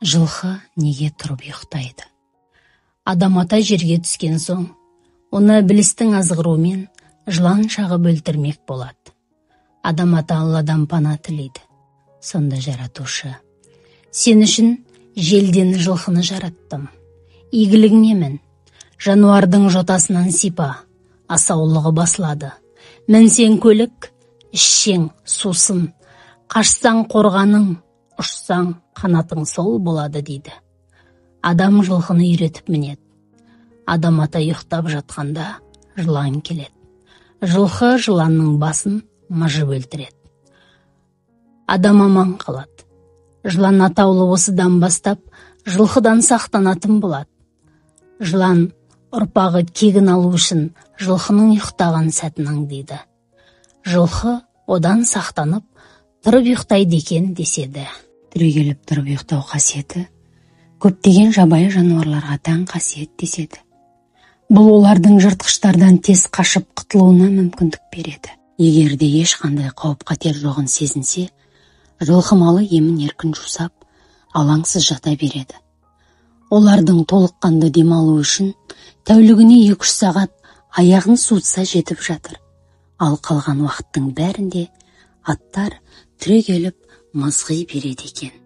Жылқы неге тұрып ұйықтайды? Адам ата жерге түскен соң, оны ібілістің азғыруымен жылан шағып өлтірмек болады. Адам ата Алладан пана тілейді. Сонда жаратушы: «Сен үшін желден жылқыны жараттым. Игілігіңе мін. Жануардың жотасынан сипа, асаулығы басылады. Мінсең көлік, ішсең сусын, қашсаң қорғаның, ұшсаң қанатың сол болады», – дейді. Адам жылқыны үйретіп мінеді. Адам ата ұйықтап жатқанда жылан келеді. Жылқы жыланның басын мыжып өлтіреді. Адам аман қалады. Жылан атаулы осыдан бастап жылқыдан сақтанатын болады. Жылан ұрпағы кегін алу үшін жылқының ұйықтаған сәтін аңдиды. Жылқы одан сақтанып, тұрып ұйықтайды екен деседі. Түрегеліп тұрып ұйықтау қасиеті көптеген жабайы жануарларға тән қасиет деседі. Бұл олардың жыртқыштардан тез қашып құтылуына мүмкіндік береді. Егер де ешқандай қауіп-қатер жоғын сезінсе, жылқы малы емін-еркін жусап, алаңсыз жата береді. Олардың толыққанды демалуы үшін тәулігіне 2-3 сағат аяғын суытса жетіп жатыр. Ал қалған уақыттың бәрінде аттар түрегеліп мызғи береді екен.